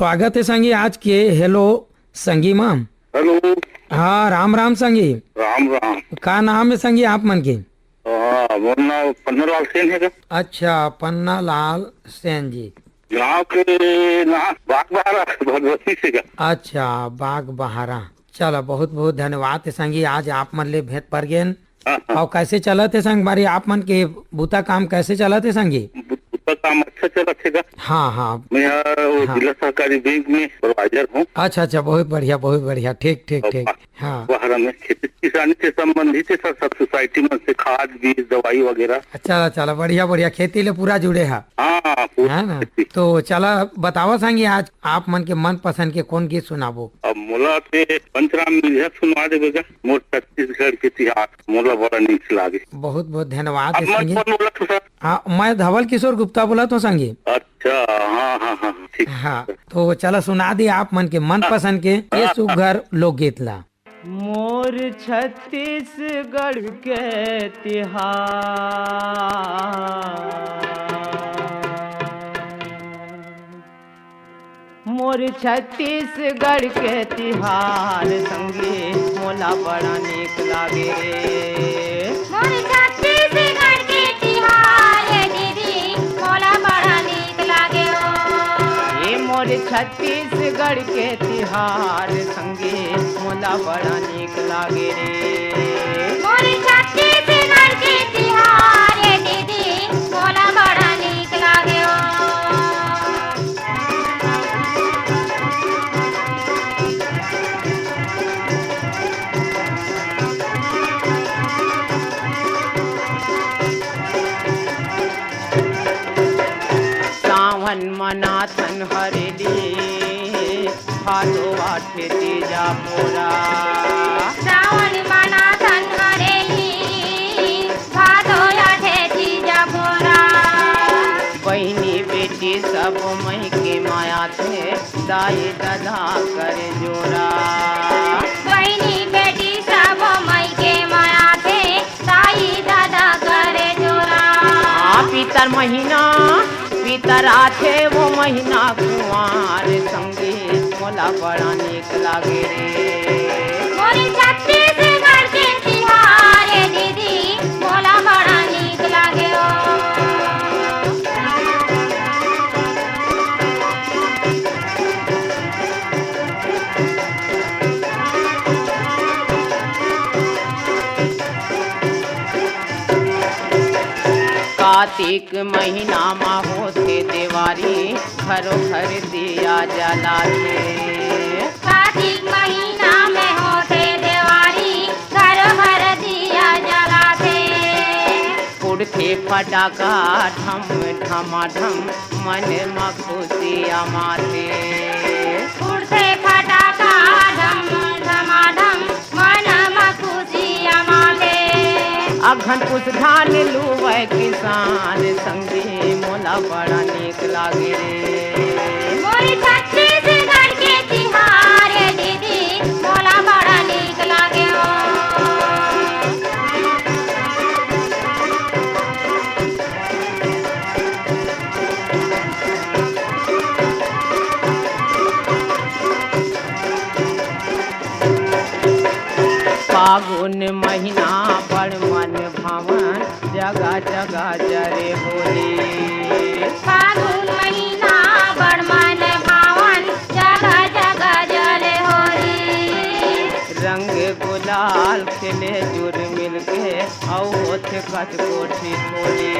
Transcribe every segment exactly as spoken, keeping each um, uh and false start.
स्वागत हे संगी आज के हेलो संगी मा। हेलो। हाँ, राम राम संगी। राम राम। का नाम हे संगी आप मन के? हाँ, मोर नाम पन्नालाल सेन हे गा। अच्छा, पन्नालाल सेन जी। गाँव के नाम बागबहारा, भदोही से गा। अच्छा, बागबहारा। चला, बहुत बहुत धन्यवाद हे संगी, आज आप मन ले भेंट पर गेन। हाँ, हाँ। अउ कैसे चलत हे संगवारी, आप मन के बुता काम कैसे चलत हे संगी? बु-, बुता काम अच्छा चलत हे गा। हाँ, हाँ। मैं ह वो हाँ। जिला सहकारी बैंक में supervisor हूँ। अच्छा, अच्छा, बहुत बढ़िया, बहुत बढ़िया, ठीक, ठीक, अउ ठीक। बा-, हाँ। बागबहारा में खेती किसानी से संबंधित हे सर, सब सोसाइटी मन से खाद, बीज, दवाई वगैरह। चला, चला, बढ़िया, बढ़िया, खेती ले पूरा जुड़े हा। हाँ, पूरा है ना? खेती। तो चला, बतावा संगी, आज आप मन के मनपसंद के कोन गीत सुनाबो? अब मोला ते पंचराम मिर्जा सुनवा देबे गा, मोर छत्तीसगढ़ के तिहार मोला बड़ा नीक लागे। बहुत बहुत धन्यवाद आप हे मन संगी। कौन बोलत हो सर? हाँ, मैं धवल किशोर गुप्ता बोलत हूँ संगी। अच्छा, हाँ, हाँ, हाँ, ठीक। हाँ, तो चला सुना दी आप मन के मनपसंद के ये हाँ, हाँ। सुघर लोकगीत ला। मोर छत्तीसगढ़ के तिहार, मोर छत्तीसगढ़ के तिहार संगी मोला बड़ा नीक लागे रे। मोर छत्तीसगढ़ के तिहार ए दीदी मोला बड़ा नीक लागे ओ। ए मोर छत्तीसगढ़ के तिहार संगी मोला बड़ा नीक लागे रे। मोर छत्तीसगढ़ के तिहार ए दीदी मोला बड़ा नीक लागे ओ। सावन मनाथन हरेली, भादो आठे तीजा मोरा। सावन मनाथन हरेली, भादो आठे तीजा मोरा। बहिनी बेटी सब मइके माया थे, दाई ददा कर जोरा। बहिनी बेटी सब मइके माया थे, दाई ददा कर जोरा। हाँ, पितर महीना, पितर आथे वो महीना कुंवार संगी, मोला बड़ा नीक लागे रे। मोर छत्तीसगढ़ के तिहार ए दीदी, मोला बड़ा नीक लागे ओ। कार्तिक महीना मा होथे देवारी, घरो घर दिया जलाथे। कार्तिक महीना में होथे देवारी, घरो घर दिया जलाथे। फुटथे फटाका ढम ढमाढम, मन म खुशी अमाथे। फुटथे फटाका ढम ढमाढम, मन म खुशी अमाथे। अघन पुस धान लुवय किसान संगी, मोला बड़ा नीक लागे रे। मोर छत्तीसगढ़ के तिहार ए दीदी, मोला बड़ा नीक लागे ओ। फागुन महीना बड़ मन भावन, जगा जगा जरे होली। फागुन महीना बड़ मन भावन, जगा जगा जरे होली। रंग गुलाल खेले जुर मिलके, अउ होथे कतको ठिठोली।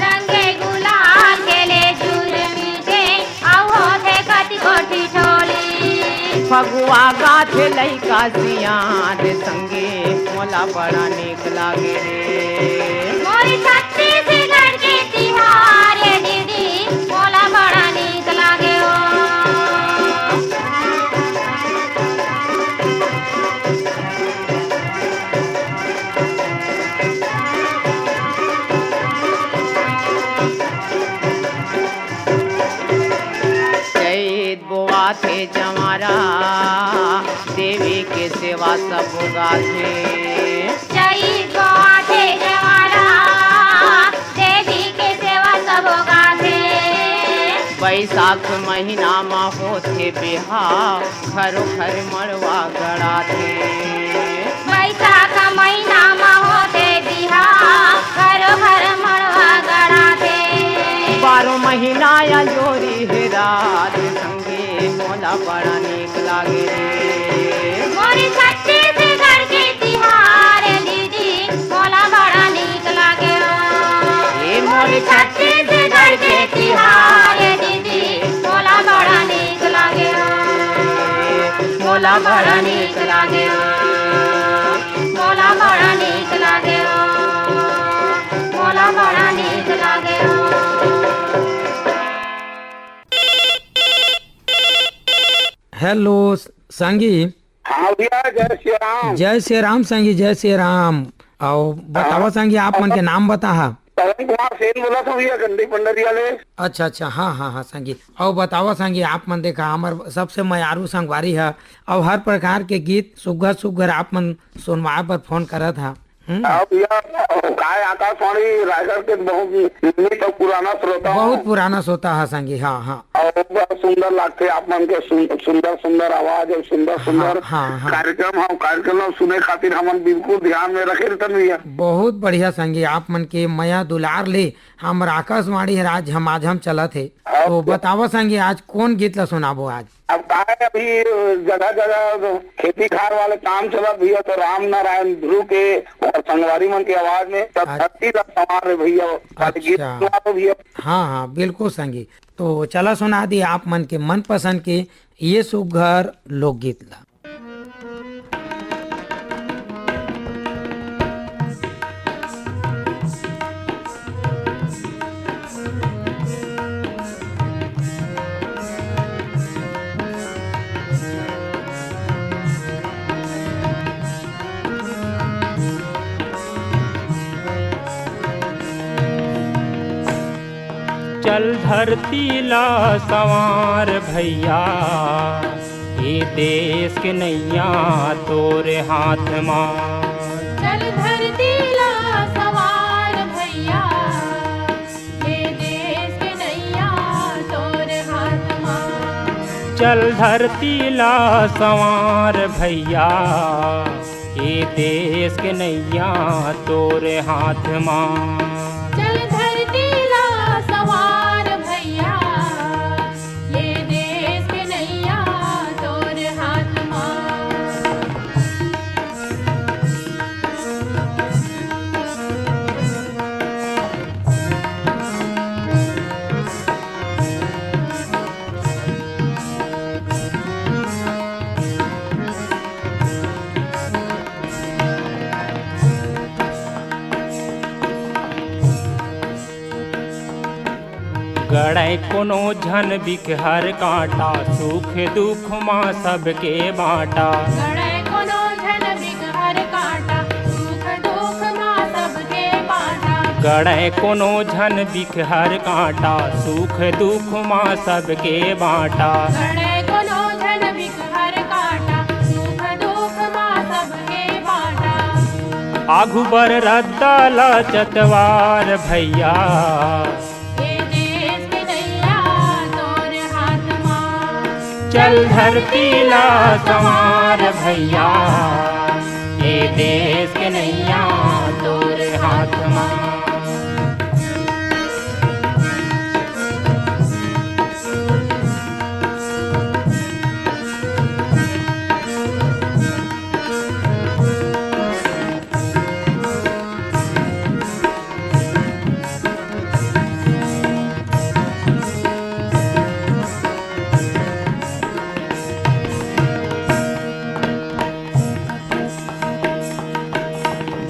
रंगे गुलाल खेले जुर मिलके, अउ होथे कतको ठिठोली। फगुआ गाथे लइका सियान संगे, मोला बड़ा नीक लागे रे। मोर छत्तीसगढ़ के तिहार ए दीदी, मोला बड़ा नीक लागे ओ। चैत बोआथे जंवारा, देवी के सेवा सब गाथे। चैत बोआथे जंवारा, देवी के सेवा सब गाथे। बैसाख महीना म होथे बिहाव, घरो घर मड़वा गड़ाथे। बैसाख महीना म होथे बिहाव, घरो घर मड़वा गड़ाथे। बारो महीना अंजोरी हे राज संगी, मोला बड़ा नीक लागे रे। मोर छत्तीसगढ़ के तिहार दीदी, मोला बड़ा नीक लागे ओ। ए मोर छत्तीसगढ़ के तिहार दीदी, मोला बड़ा नीक लागे ओ। मोला बड़ा नीक लागे ओ। मोला बड़ा नीक लागे ओ। मोला बड़ा नीक लागे ओ। हेलो संगी। हाँ भैया, जय श्री राम। जय श्री राम संगी, जय श्री राम। अउ बतावा हाँ। संगी, आप मन के नाम बताहा। पवन कुमार सेन बोलत हँव भैया, गंडई पंडरिया ले। अच्छा अच्छा, हाँ हाँ हाँ संगी। अउ बतावा संगी, आप मन देखा हमर सबसे मयारू संगवारी ह, अउ हर प्रकार के गीत सुग्घर सुग्घर आप मन सुनवाए बर फोन करत हा। हम्म। हाँ भैया, काय आकाशवाणी रायगढ़ के बहुत नियमित अउ पुराना श्रोता हँव। बहुत पुराना श्रोता हा संगी, हाँ हाँ। अउ बहुत सुंदर लागथे आप मन के सुन-, सुंदर सुंदर आवाज अउ सुंदर हाँ, सुंदर हाँ, हाँ। कार्यक्रम। हाँ, कार्यक्रम ला सुने खातिर हमन बिल्कुल ध्यान में रखे रहिथन भैया। बहुत बढ़िया संगी, आप मन के मया दुलार ले हमर आकाशवाणी हे राज हम आज हम चलत हे। हाँ तो भैया। बतावा संगी, आज कोन गीत ला सुनाबो आज? अब का है, अभी जगह जगह खेती खार वाले काम चलत भैया, तो राम नारायण ध्रुव के और संगवारी मन के आवाज में तब अच्छा। धरती ला संवार रे भैया, वाले गीत अच्छा। सुना दो भैया। हाँ हाँ बिल्कुल संगी, तो चला सुना दी आप मन के मनपसंद के ये सुघर लोकगीत ला। चल धरती ला संवार भैया, ए देश के नैया तोरे हाथ मा। चल धरती ला संवार भैया, ए देश के नैया तोरे हाथ मा। चल धरती ला संवार भैया, ए देश के नैया तोरे हाथ मा। चल धरती ला संवार भैया, ए देश के नैया तोरे हाथ मा। गड़े कोनो झन बिकहर कांटा, सुख दुख मा सबके बांटा। गड़े कोनो झन बिकहर कांटा, सुख दुख मा सबके बांटा। गड़े कोनो झन बिकहर कांटा, सुख दुख मा सबके बांटा। गड़े कोनो झन बिकहर कांटा, सुख दुख मा सबके बांटा। आघू बर रद्दा ला चतवार भैया। ए देश के नैया तोर हाथ मा। चल धरती ला संवार भैया, ए देश के नैया तोर हाथ मा।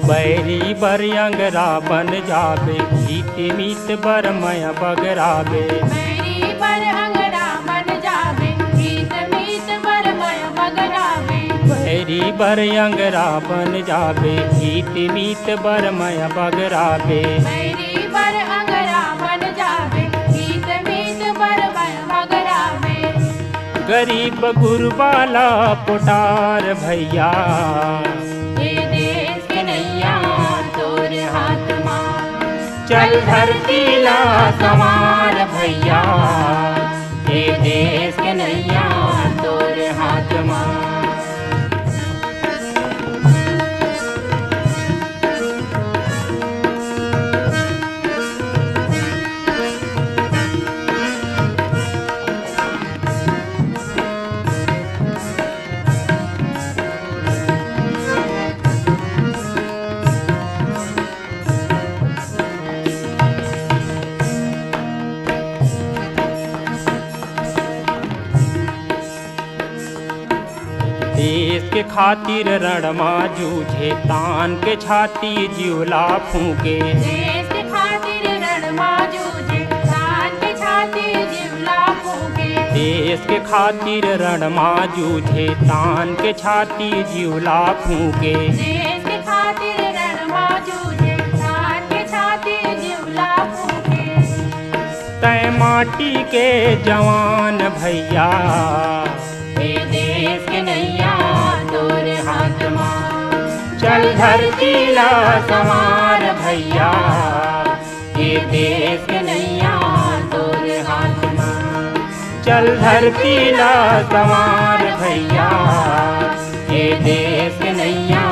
बैरी बर अंगरा बन जाबे, हित मीत बर मया बगराबे। बैरी बर अंगरा बन जाबे, हित मीत बर मया बगराबे। बैरी बर अंगरा बन जाबे, हित मीत बर मया बगराबे। बैरी बर अंगरा बन जाबे, हित मीत बर मया बगराबे। गरीब गुरबा ला पोटार भैया। ए देश के नैया तोर हाथ मा। चल धरती ला संवार भैया। ये देश के नैया तोर हाथ मा। देश के खातिर रण मा जूझे, तान के छाती जीव ला फूके। देश के खातिर रण मा जूझे, तान के छाती जीव ला फूके। देश के खातिर रण मा जूझे, तान के छाती जीव ला फूके। देश के खातिर रण मा जूझे, तान के छाती जीव ला फूके। तैं माटी के जवान भैया, ए देश के नैया तोर हाथ मा। चल धरती ला संवार भैया, ए देश के नैया तोर हाथ मा। चल धरती ला संवार भैया, ए देश के नैया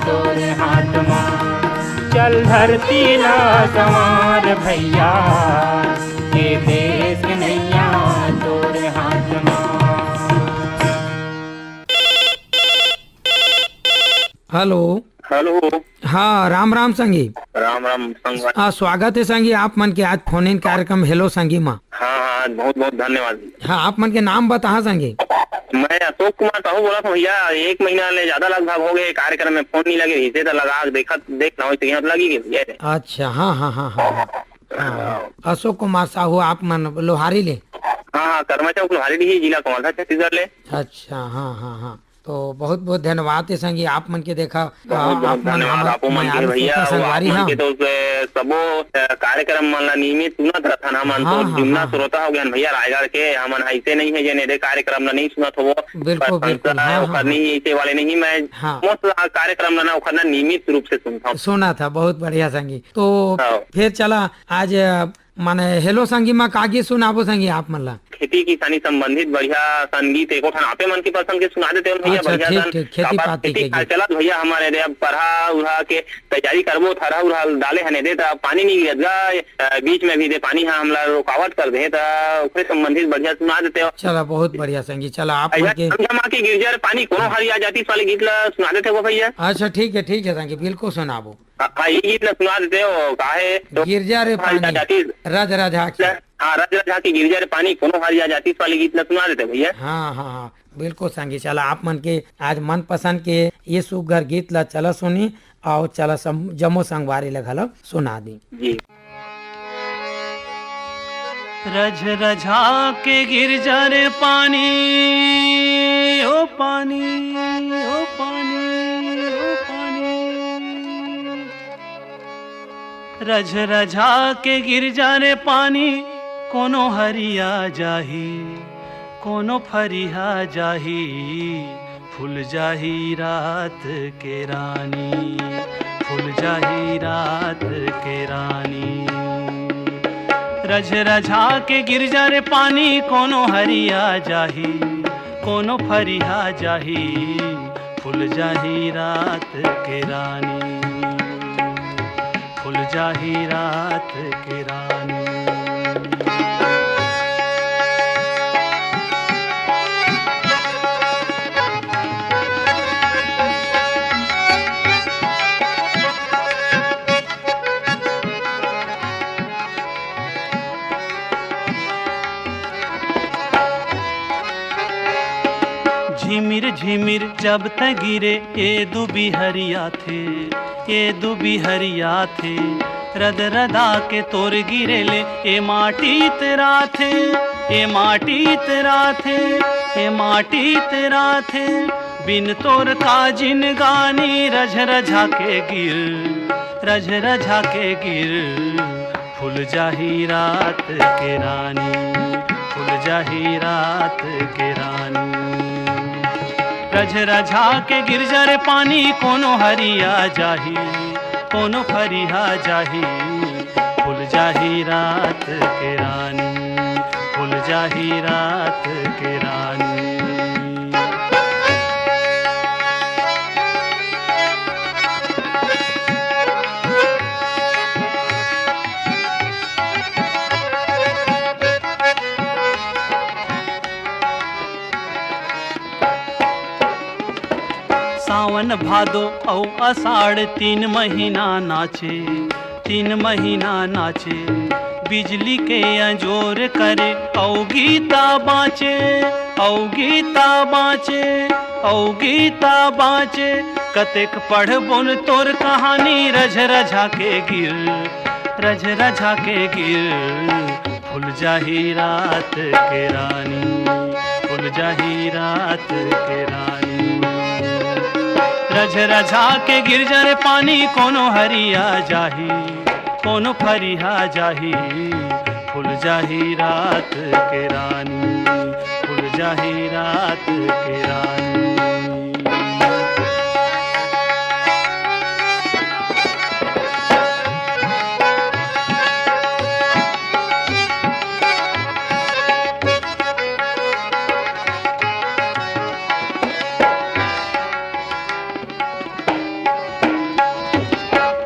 तोर हाथ मा। चल धरती ला संवार भैया, ए देश के नैया तोर हाथ मा। हेलो। हेलो। हाँ, राम राम संगी। राम राम संगवारी। आ, स्वागत हे संगी आप मन के आज फोन इन कार्यक्रम हेलो संगी मा। हाँ, हाँ, बहुत बहुत धन्यवाद। हाँ, आप मन के नाम बताहा संगी। मैं अशोक कुमार साहू बोलत हँव भैया, एक महीना ले ज्यादा लगभग हो गे कार्यक्रम में फोन नइ लगे रहिसे, त लगा के देखत, देख ना होइस, लगी गे भैया। अच्छा, हाँ, हाँ, हाँ, हाँ, हाँ। हाँ, अशोक कुमार साहू आप मन लोहारी ले। हाँ, हाँ, करमा चौक लोहारी डीही, जिला कवर्धा, छत्तीसगढ़ ले। अच्छा, हाँ, हाँ, हाँ। तो बहुत बहुत धन्यवाद हे संगी आप मन के, देखा, बहुत बहुत धन्यवाद। आपो मन के भैया, आप मन के तो सबो कार्यक्रम मन ला नियमित सुनत रथन हमन। हाँ, तो जुन्ना श्रोता हो गए भैया रायगढ़ के, हमन ऐसे नहीं है जेन एदे कार्यक्रम ला नहीं सुनत होबो। बिल्कुल, बिल्कुल, हाँ, हाँ, नहीं, ऐसे वाले नहीं, मैं हाँ। मस्त कार्यक्रम ला ना ओखर ना नियमित रूप से सुनता हूँ। सुना था, बहुत बढ़िया संगी। तो हाँ। फिर चला आज माने हेलो संगी मा का गीत सुनाबो संगी आप मन ला? खेती किसानी संबंधित बढ़िया सन गीत एको ठन आपे मन के पसंद के सुना देते हो भैया। अच्छा, बढ़िया ठीक, सन ठीक, खेती काबर पाती खेती के खार गीत। चलत भैया हमर एदे, अब परहा उरहा के तैयारी करबो, थरहा उरहा डाले हन एदे, त पानी नहीं गिरत गा, अ, बीच में भी दे पानी हा हमला रुकावट कर दे, त ओकरे संबंधित बढ़िया सुना देते हो। चला, बहुत बढ़िया संगी, चला आप मन के समझा मा के गिरजा रे पानी कोनो हरिया जातिस वाले गीत ला सुना देते हो भैया। अच्छा, ठीक है, ठीक है संगी, बिल्कुल सुनाबो। हाँ, हाँ, ये गीत ला सुना देते हो, काहे तो गिरजा रे पानी, रज रझा के। हाँ, रज रझा के गिरजा रे पानी, कोनो हरिया जातिस वाले गीत ला सुना देते भैया। हाँ, हाँ, हाँ, बिल्कुल संगी, चला आप मन के आज मनपसंद के ये सुग्घर गीत ला चला सुनी, अउ चला सम-, जम्मो संगवारी ला घलो सुना दी। जी। रझ रझा के गिरजा रे पानी, ओ पानी, ओ पानी, ओ पानी। रझ रझा के गिरजा रे पानी, कोनो हरिया जाही, कोनो फरिहा जाही, फूल जाही रात के रानी, फूल जाही रात के रानी। रझ रझा के गिरजा रे पानी, कोनो हरिया जाही, कोनो फरिहा जाही, फूल जाही रात के रानी, फूल जाही रात के रानी। झिमिर झिमिर जब तैं गिरे, ए दुबी हरियाथे, ए दुबी हरियाथे। रद रदा के तोर गिरे ले, ए माटी इतराथे, ए माटी इतराथे, ए माटी इतराथे। बिन तोर का जिनगानी, रझ रझा के गिर, रझ रझा के गिर। फूल जाही रात के रानी, फूल जाही रात के रानी। रझ रझा के गिरजा रे पानी, कोनो हरिया जाही, कोनो फरिहा जाही। फूल जाही रात के रानी, फूल जाही रात के रानी। सावन भादो अउ आषाढ़ तीन महीना नाचे, तीन महीना नाचे। बिजली के अंजोर करे अउ गीता बाँचे, अउ गीता बाँचे, अउ गीता बाँचे। कतेक पढ़बोन तोर कहानी रझरझा के गिर, रझरझा के गिर। खुल जाही रात के रानी, खुल जाही रात के रानी। रझरझा के गिर जा रे पानी, कोनो हरिया जाही, कोनो फरिया जाही। खुल जाही रात के रानी, खुल जाही रात के रानी।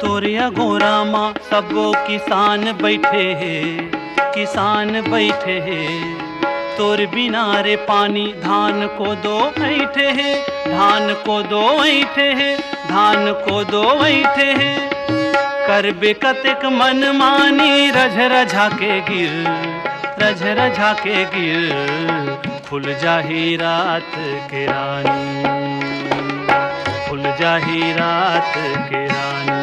तोरे अगोरा म सबो किसान बइठे हे, किसान बइठे हे। तोर बिना रे पानी धान कोदो अइठे हे, धान कोदो अइठे हे, धान कोदो अइठे हे। करबे कतेक मनमानी रझरझा के गिर, रझरझा के गिर। खुल जाही रात के रानी, खुल जाही रात के रानी।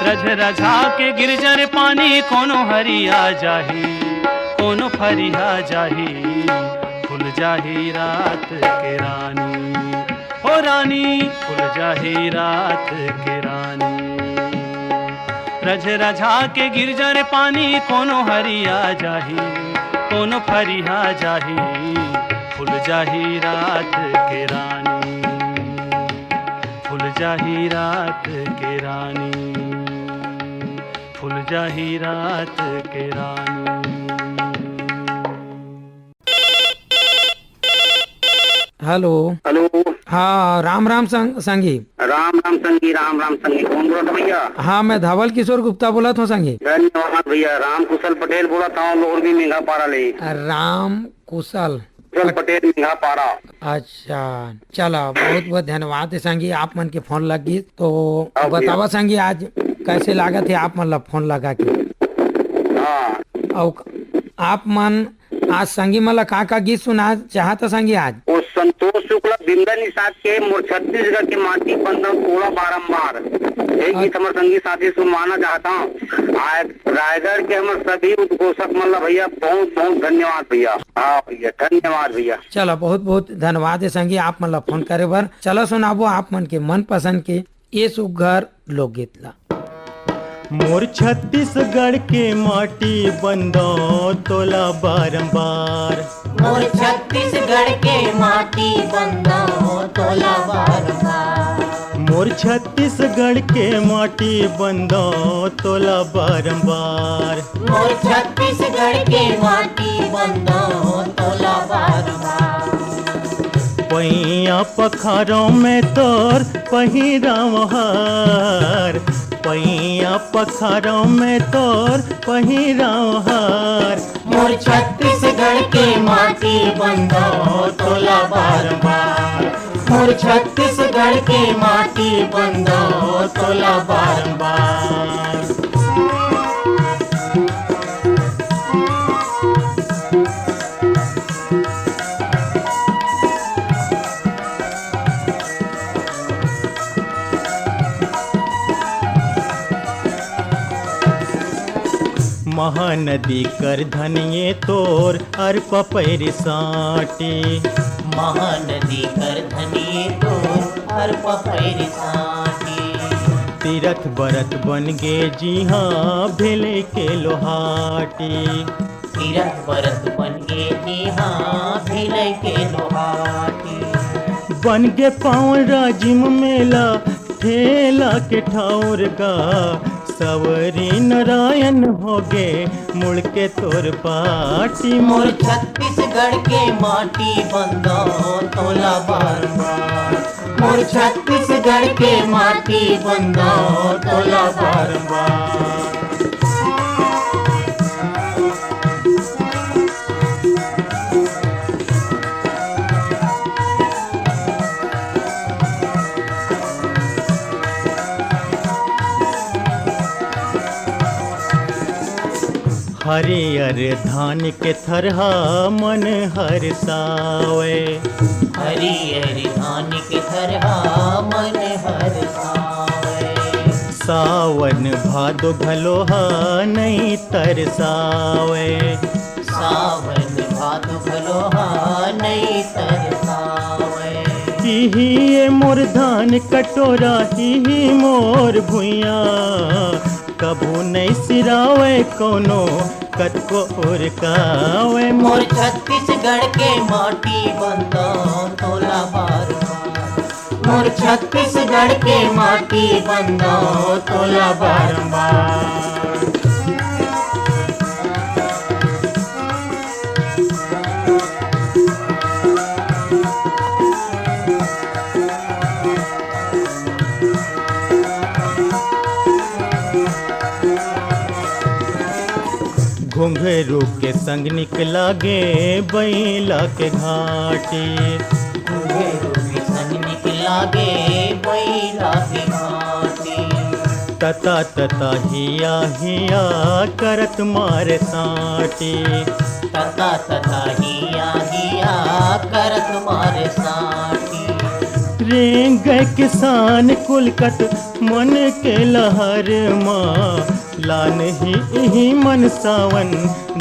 रझरझा के गिर जा रे पानी, कोनो हरिया जाही, कोनो फरिया जाही। खुल जाही रात के रानी, ओ रानी, खुल जाही रात के रानी। रझरझा के गिर जा रे पानी, कोनो हरिया जाही, कोनो फरिया जाही। खुल जाही रात के रानी, खुल जाही रात के रानी, खुल जाही रात के रानी। हेलो। हेलो। हाँ, राम राम संग-, संगी। राम राम संगी, राम राम संगी। कौन बोलत हे भैया? हाँ, मैं धवल किशोर गुप्ता बोलत हँव संगी। धन्यवाद भैया, राम कुशल पटेल बोलत हँव, लोहरबी मेघापारा ले। राम कुशल कुशल पट- पटेल मेघापारा। अच्छा, चला, बहुत बहुत धन्यवाद हे संगी, आप मन के फोन लग गिस। तो हाँ भैया। बतावा संगी, आज कैसे लागत हे आप मन ला फोन लगा के? हाँ। अउ आप मन आज संगी मन ला का का गीत सुना चाहत संगी आज? ओ संतोष शुक्ला, बिंदा निषाद के मोर छत्तीसगढ़ के माटी बंदन तोला बारंबार। ये गीत अच्छा। हमर संगी साथी सुनवाना चाहत हँव। आज रायगढ़ के हमर सभी उद्घोषक मन ला भैया बहुत बहुत धन्यवाद भैया। हाँ भैया, धन्यवाद भैया। चला, बहुत बहुत धन्यवाद हे संगी, आप मन ला फोन करे बर। चला सुनाबो आप मन के मनपसंद के ये सुघर लोकगीत ला। मोर छत्तीसगढ़ के माटी बंदो तोला बारंबार। मोर छत्तीसगढ़ के माटी बंदो तोला बारंबार। मोर छत्तीसगढ़ के माटी बंदो तोला बारंबार। मोर छत्तीसगढ़ के माटी बंदो तोला बारंबार। पैया पखारों में तोर पहिराव हार, पैया पखारों में तोर पहिराव हार। मोर छत्तीसगढ़ के माटी बंदो तोला बारंबार। मोर छत्तीसगढ़ के माटी बंदो तोला बारंबार। महानदी कर धनिये तोर अरपा पैरी साटी। महानदी कर धनिये तोर अरपा पैरी साटी। तीरथ बरत बन गे जिहाँ भेले के लोहाटी। तीरथ बरत बन गे जिहाँ भेले के लोहाटी। बन गे पावन राजिम मेला ठेला के ठौर गा। सवरी नारायण होगे मुड़ के तोर पाटी। मोर छत्तीसगढ़ के माटी बंदो तोला बारंबार। मोर छत्तीसगढ़ के माटी बंदो तोला बारंबार। हरियर धान के थरहा मन हरसावे। हरियर धान के थरहा मन हरसावे। सावन भादो घलो हा नइ तरसावे। सावन भादो घलो हा नइ तरसावे। इही ए मोर धान कटोरा, इही मोर भुइयां, कभू नइ सिरावे कोनो, कतको उरकावे। मोर छत्तीसगढ़ के माटी बंदो तोला बारंबार। मोर छत्तीसगढ़ के माटी बंदो तोला बारंबार। घुंघरू के संग निक लागे बइला के घाटी। घुंघरू के संग निक लागे बइला के घाटी। तता तता हिया हिया करत मारे साटी। तता तता हिया हिया करत मारे साटी। रेंगे किसान कुलकत मन के लहर मा, लानही इही मन सावन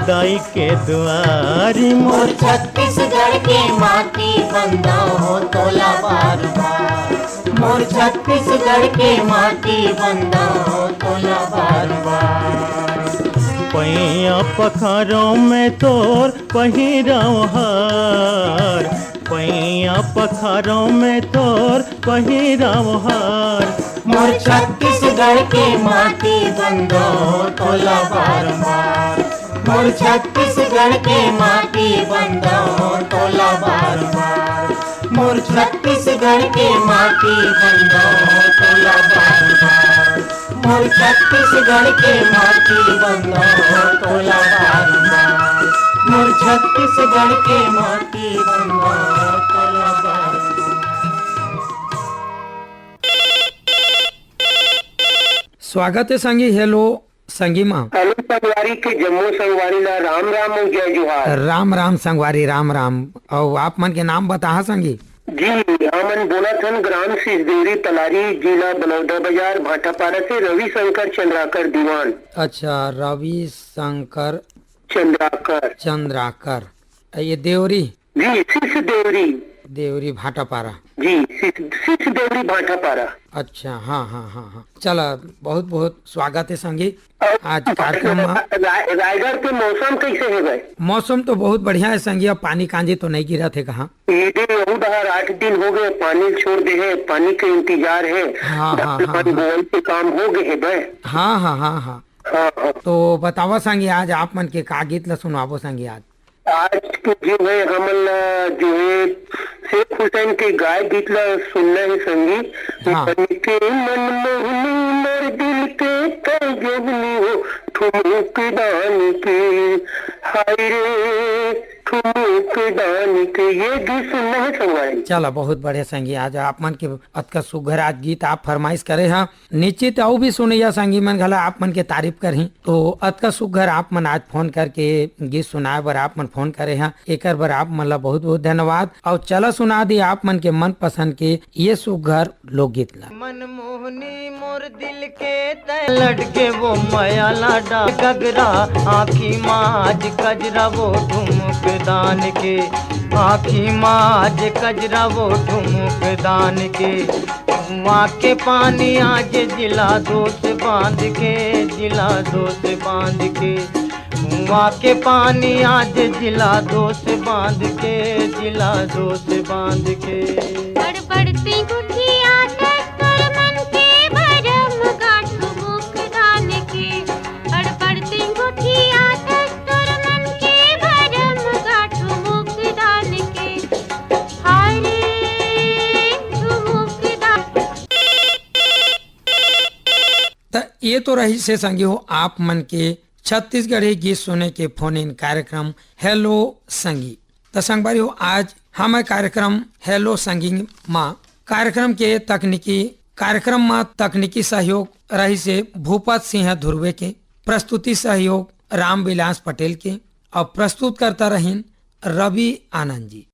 दाई के दुआरी। मोर छत्तीसगढ़ के माटी बंदो तोला बारंबार। मोर छत्तीसगढ़ के माटी बंदो तोला बारंबार। पैया पखारो में तोर पहिराव हार, पैया पखारो में तोर पहिराव हार। मोर छत्तीसगढ़ के माटी बंदो तोला बारंबार। मोर छत्तीसगढ़ के माटी बंदो तोला बारंबार। मोर छत्तीसगढ़ के माटी बंदो तोला बारंबार। मोर छत्तीसगढ़ के माटी बंदो तोला बारंबार। मोर छत्तीसगढ़ के माटी बंदो तोला बारंबार। स्वागत हे संगी। हेलो संगी मा। हेलो संगवारी के जम्मो संगवारी ला राम राम अउ जय जोहार। राम राम संगवारी, राम राम। अउ आप मन के नाम बताहा संगी। जी, हमन बोलत हन ग्राम सिसदेवरी पलारी, जिला बलौदाबाजार, भाटापारा से रविशंकर चंद्राकर दीवान। अच्छा, रविशंकर चंद्राकर। चंद्राकर। ये देवरी? जी, सिसदेवरी। देवरी भाटापारा। जी, सिस-, सिसदेवरी भाटापारा। अच्छा, हाँ, हाँ, हाँ, हाँ। चला, बहुत, बहुत स्वागत हे संगी। अउ आज कार्यक्रम मा। रा-, रायगढ़ के मौसम कइसे हे भाई? मौसम तो बहुत बढ़िया हे संगी, अब पानी कांजी तो नइ गिरत हे कहाँ। ये दे यहू डहर आठ दिन हो गे, पानी छोड़ दे हे, पानी के इंतजार हे। हाँ, हाँ, धान हाँ, पान हाँ। बोवई के काम हो गे हे भाई। हाँ, हाँ, हाँ, हाँ। हाँ, हाँ। तो बतावा संगी, आज आप मन के का गीत ला सुनाबो संगी आज? आज के जो है हमन ला जो है शेख हुसैन के गाय गीत ला सुनना है संगी। हाँ। मन के मन मोहनी मोर दिल के तय जोगनी हो ठुमुक दान के, हाय रे ठुमुक दान के, ये गीत सुनना है संगवारी। चला, बहुत बढ़िया संगी, आज आप मन के अतका सुघर आज गीत आप फरमाइश करे हा। निश्चित अउ भी सुनइया संगी मन घला आप मन के तारीफ करही। तो अतका सुघर आप मन आज फोन करके गीत सुनाए बर आप मन फोन करे हा, एकर बर आप मन ला बहुत बहुत धन्यवाद। अउ चला सुना दी आप मन के मनपसंद के ये सुघर लोकगीत ला। मन मोहनी मोर दिल के तय लटके वो मया लाडा गगरा, आँखी मा आज कजरा वो ठुमुक दान के, आँखी मा आज कजरा वो ठुमुक दान के। कुआं के पानी आज जिला दोस्त बांध के, जिला दोस्त बांध के। कुआं के पानी आज जिला दोस्त बांध के, जिला दोस्त बांध के। बड़ बड़ तिंगुठिया टक्कर मन के भरम गांठ मुख दान ये तो रहिस हे संगी हो आप मन के छत्तीसगढ़ी गीत सुने के फोन इन कार्यक्रम हेलो संगी। त संगवारी हो, आज हमर कार्यक्रम हेलो संगी मा कार्यक्रम के तकनीकी कार्यक्रम मा तकनीकी सहयोग रहिस हे भूपत सिंह ध्रुवे के, प्रस्तुति सहयोग रामविलास पटेल के अउ प्रस्तुतकर्ता रहिन रवि आनंद जी।